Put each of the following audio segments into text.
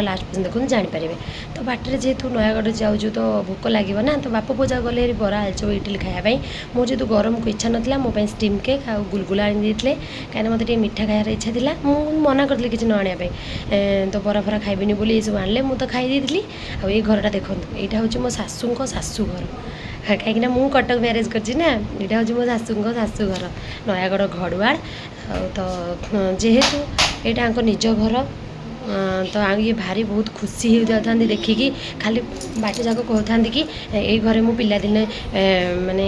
Last ପର୍ଯ୍ୟନ୍ତ ଦେଖନ୍ତୁ, ଜାଣିପାରିବେ। ତ ବାଟରେ ଯେହେତୁ ନୟାଗଡ଼ ଯାଉଛୁ, ତ ଭୋକ ଲାଗିବ ନା। ତ ବାପ ପୁଅ ଯାକ ଗଲେ ବରା, ଆଳୁଚପ, ଇଟିଲି ଖାଇବା ପାଇଁ। ମୁଁ ଯେହେତୁ ଗରମକୁ ଇଚ୍ଛା ନଥିଲା, ମୋ ପାଇଁ ଷ୍ଟିମ୍ କେକ୍ ଆଉ ଗୁଲଗୁଲା ଆଣି ଦେଇଥିଲେ, କାହିଁକିନା ମୋତେ ଟିକେ ମିଠା ଖାଇବାର ଇଚ୍ଛା ଥିଲା। ମୁଁ ମନା କରିଥିଲି କିଛି ନ ଆଣିବା ପାଇଁ, ତ ବରା ଫରା ଖାଇବିନି ବୋଲି ଏସବୁ ଆଣିଲେ, ମୁଁ ତ ଖାଇ ଦେଇଥିଲି। ଆଉ ଏଇ ଘରଟା ଦେଖନ୍ତୁ, ଏଇଟା ହେଉଛି ମୋ ଶାଶୁଙ୍କ ଶାଶୁ ଘର, କାହିଁକିନା ମୁଁ କଟକ ମ୍ୟାରେଜ୍ କରିଛି ନା। ଏଇଟା ହେଉଛି ମୋ ଶାଶୁଙ୍କ ଶାଶୁ ଘର, ନୟାଗଡ଼ ଘଡ଼ୁଆଳ। ଆଉ ତ ଯେହେତୁ ଏଇଟା ଆଙ୍କ ନିଜ ଘର, ତ ଆଉ ଇଏ ଭାରି ବହୁତ ଖୁସି ହେଇଯାଉଥାନ୍ତି ଦେଖିକି। ଖାଲି ବାଟ ଯାକ କହୁଥାନ୍ତି କି ଏଇ ଘରେ ମୁଁ ପିଲାଦିନେ ମାନେ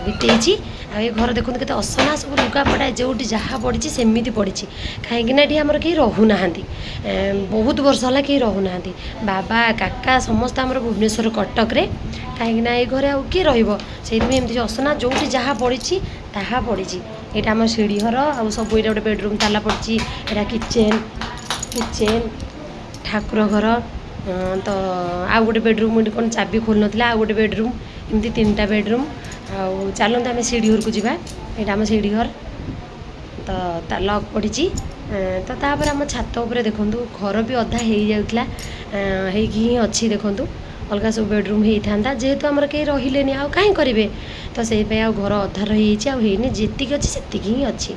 ବିତେଇଛି। ଆଉ ଏ ଘର ଦେଖନ୍ତୁ କେତେ ଅସନା, ସବୁ ଲୁଗାପଟା ଯେଉଁଠି ଯାହା ପଡ଼ିଛି ସେମିତି ପଡ଼ିଛି, କାହିଁକିନା ଏଠି ଆମର କେହି ରହୁନାହାନ୍ତି। ବହୁତ ବର୍ଷ ହେଲା କେହି ରହୁନାହାନ୍ତି। ବାବା, କାକା ସମସ୍ତେ ଆମର ଭୁବନେଶ୍ୱର, କଟକରେ, କାହିଁକିନା ଏ ଘରେ ଆଉ କିଏ ରହିବ? ସେଇଥିପାଇଁ ଏମିତି ଅସନା, ଯେଉଁଠି ଯାହା ପଡ଼ିଛି ତାହା ପଡ଼ିଛି। ଏଇଟା ଆମ ସିଢ଼ି ଘର। ଆଉ ସବୁ ଏଇଟା ଗୋଟେ ବେଡ଼ରୁମ୍, ତାଲା ପଡ଼ିଛି। ଏଇଟା କିଚେନ୍, କିଚେନ୍, ଠାକୁର ଘର। ତ ଆଉ ଗୋଟେ ବେଡ଼ରୁମ୍, ଏଠି କ'ଣ ଚାବି ଖୋଲିନଥିଲା। ଆଉ ଗୋଟେ ବେଡ଼ରୁମ୍, ଏମିତି ତିନିଟା ବେଡ଼ରୁମ୍। ଆଉ ଚାଲନ୍ତୁ ଆମେ ସିଢ଼ି ଘରକୁ ଯିବା। ଏଇଟା ଆମ ସିଢ଼ି ଘର, ତ ତା ଲକ୍ ପଡ଼ିଛି। ତ ତାପରେ ଆମ ଛାତ ଉପରେ ଦେଖନ୍ତୁ, ଘର ବି ଅଧା ହେଇଯାଉଥିଲା, ହେଇକି ହିଁ ଅଛି। ଦେଖନ୍ତୁ, ଅଲଗା ସବୁ ବେଡ଼ରୁମ୍ ହେଇଥାନ୍ତା, ଯେହେତୁ ଆମର କେହି ରହିଲେନି, ଆଉ କାହିଁ କରିବେ? ତ ସେଇପାଇଁ ଆଉ ଘର ଅଧା ରହିଯାଇଛି, ଆଉ ହେଇନି। ଯେତିକି ଅଛି ସେତିକି ହିଁ ଅଛି।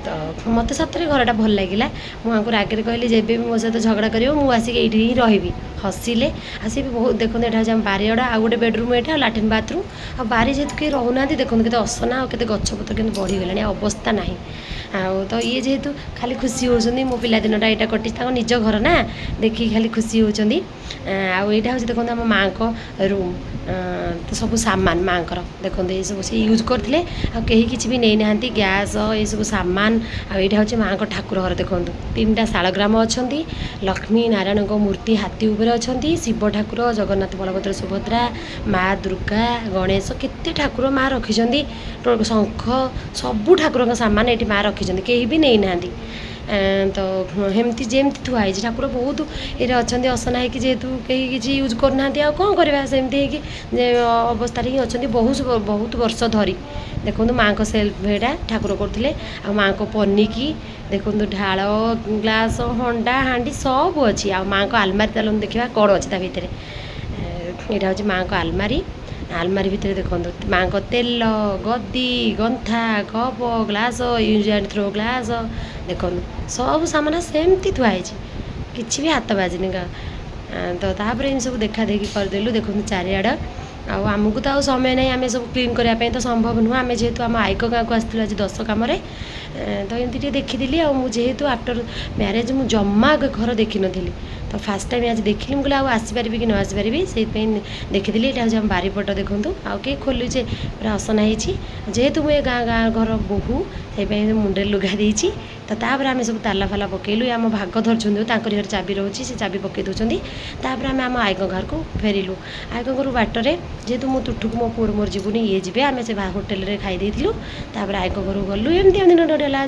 ତ ମୋତେ ସତରେ ଘରଟା ଭଲ ଲାଗିଲା। ମୁଁ ଆଙ୍କୁ ରାଗରେ କହିଲି, ଯେବେ ବି ମୋ ସହିତ ଝଗଡ଼ା କରିବ, ମୁଁ ଆସିକି ଏଇଠି ହିଁ ରହିବି। ହସିଲେ। ଆଉ ସେ ବି ବହୁତ। ଦେଖନ୍ତୁ, ଏଇଟା ହେଉଛି ଆମ ବାରିଆଡ଼, ଆଉ ଗୋଟେ ବେଡ଼ରୁମ୍ ଏଇଟା, ଆଉ ଲାଟ୍ରିନ୍ ବାଥରୁମ୍। ଆଉ ବାରି ଯେହେତୁ କେହି ରହୁନାହାନ୍ତି, ଦେଖନ୍ତୁ କେତେ ଅସନା ଆଉ କେତେ ଗଛପତ୍ର କେମିତି ବଢ଼ିଗଲାଣି, ଆଉ ଅବସ୍ଥା ନାହିଁ। ଆଉ ତ ଇଏ ଯେହେତୁ ଖାଲି ଖୁସି ହେଉଛନ୍ତି, ମୋ ପିଲାଦିନଟା ଏଇଟା କଟିଛି। ତାଙ୍କ ନିଜ ଘର ନା, ଦେଖିକି ଖାଲି ଖୁସି ହେଉଛନ୍ତି। ଆଉ ଏଇଟା ହେଉଛି ଦେଖନ୍ତୁ ଆମ ମାଆଙ୍କ ରୁମ୍। ତ ସବୁ ସାମାନ ମାଆଙ୍କର ଦେଖନ୍ତୁ, ଏସବୁ ସେ ୟୁଜ୍ କରିଥିଲେ, ଆଉ କେହି କିଛି ବି ନେଇନାହାନ୍ତି, ଗ୍ୟାସ୍ ଏସବୁ ସାମାନ। ଆଉ ଏଇଟା ହେଉଛି ମାଆଙ୍କ ଠାକୁର ଘର। ଦେଖନ୍ତୁ, ତିନିଟା ଶାଳଗ୍ରାମ ଅଛନ୍ତି, ଲକ୍ଷ୍ମୀ ନାରାୟଣଙ୍କ ମୂର୍ତ୍ତି ହାତୀ ଉପରେ ଅଛନ୍ତି, ଶିବ ଠାକୁର, ଜଗନ୍ନାଥ, ବଳଭଦ୍ର, ସୁଭଦ୍ରା, ମା ଦୁର୍ଗା, ଗଣେଶ, କେତେ ଠାକୁର ମା ରଖିଛନ୍ତି, ଶଙ୍ଖ, ସବୁ ଠାକୁରଙ୍କ ସାମାନ ଏଠି ମା ରଖିଛନ୍ତି, କେହି ବି ନେଇନାହାନ୍ତି। ତ ଏମିତି ଯେମିତି ଥୁଆ ହେଇଛି। ଠାକୁର ବହୁତ ଏରେ ଅଛନ୍ତି, ଅସନା ହେଇକି, ଯେହେତୁ କେହି କିଛି ୟୁଜ୍ କରୁନାହାନ୍ତି, ଆଉ କ'ଣ କରିବା? ସେମିତି ହେଇକି ଯେ ଅବସ୍ଥାରେ ହିଁ ଅଛନ୍ତି ବହୁତ ବହୁତ ବର୍ଷ ଧରି। ଦେଖନ୍ତୁ, ମାଆଙ୍କ ସେଲ୍ଫ ଏଇଟା, ଠାକୁର କରୁଥିଲେ। ଆଉ ମାଆଙ୍କ ପନିକି ଦେଖନ୍ତୁ, ଢାଳ, ଗ୍ଲାସ, ହଣ୍ଡା, ହାଣ୍ଡି ସବୁ ଅଛି। ଆଉ ମାଆଙ୍କ ଆଲମାରି ଚାଲନ୍ତୁ ଦେଖିବା କ'ଣ ଅଛି ତା ଭିତରେ। ଏଇଟା ହେଉଛି ମାଆଙ୍କ ଆଲମାରି। ଆଲମାରି ଭିତରେ ଦେଖନ୍ତୁ, ମାଆଙ୍କ ତେଲ, ଗଦି, ଗନ୍ଥା, cup, glass, use and throw glass. ଦେଖନ୍ତୁ, ସବୁ ସାମାନ ସେମିତି ଥୁଆ ହେଇଛି, କିଛି ବି ହାତ ବାଜିନି। ତ ତାପରେ ଏମିତି ସବୁ ଦେଖା ଦେଖି କରିଦେଲୁ। ଦେଖନ୍ତୁ ଚାରିଆଡ଼। ଆଉ ଆମକୁ ତ ଆଉ ସମୟ ନାହିଁ, ଆମେ ସବୁ କ୍ଲିନ୍ କରିବା ପାଇଁ ତ ସମ୍ଭବ ନୁହଁ। ଆମେ ଯେହେତୁ ଆମ ଆଇକ ଗାଁକୁ ଆସିଥିଲୁ ଆଜି ଦଶ କାମରେ, ତ ଏମିତି ଟିକେ ଦେଖିଥିଲି। ଆଉ ମୁଁ ଯେହେତୁ ଆଫ୍ଟର ମ୍ୟାରେଜ୍ ମୁଁ ଜମା ଘର ଦେଖିନଥିଲି, ତ ଫାର୍ଷ୍ଟ ଟାଇମ୍ ଆଜି ଦେଖିଲି। ମୁଁ କହିଲି ଆଉ ଆସିପାରିବି କି ନ ଆସିପାରିବି, ସେଇଥିପାଇଁ ଦେଖିଥିଲି। ଏଇଟା ହେଉଛି ଆମ ବାରିପଟ। ଦେଖନ୍ତୁ, ଆଉ କିଏ ଖୋଲୁଛେ? ପୁରା ଅସନା ହେଇଛି। ଯେହେତୁ ମୁଁ ଏ ଗାଁ ଗାଁ ଘର ବୋହୂ, ସେଇପାଇଁ ମୁଣ୍ଡରେ ଲୁଗା ଦେଇଛି। ତ ତାପରେ ଆମେ ସବୁ ତାଲା ଫାଲା ପକେଇଲୁ। ଆମ ଭାଗ ଧରିଛନ୍ତି, ତାଙ୍କରି ଘରେ ଚାବି ରହୁଛି, ସେ ଚାବି ପକେଇ ଦେଉଛନ୍ତି। ତାପରେ ଆମେ ଆମ ଆଇଙ୍କ ଘରକୁ ଫେରିଲୁ। ଆଇଙ୍କ ଘରୁ ବାଟରେ ଯେହେତୁ ମୁଁ ତୁଠୁକୁ ମୋ ପୁଅର ମୋର ଯିବୁନି, ଇଏ ଯିବେ, ଆମେ ସେ ହୋଟେଲରେ ଖାଇ ଦେଇଥିଲୁ। ତାପରେ ଆଇଙ୍କ ଘରକୁ ଗଲୁ। ଏମିତି ଏମିତି ହେଲା।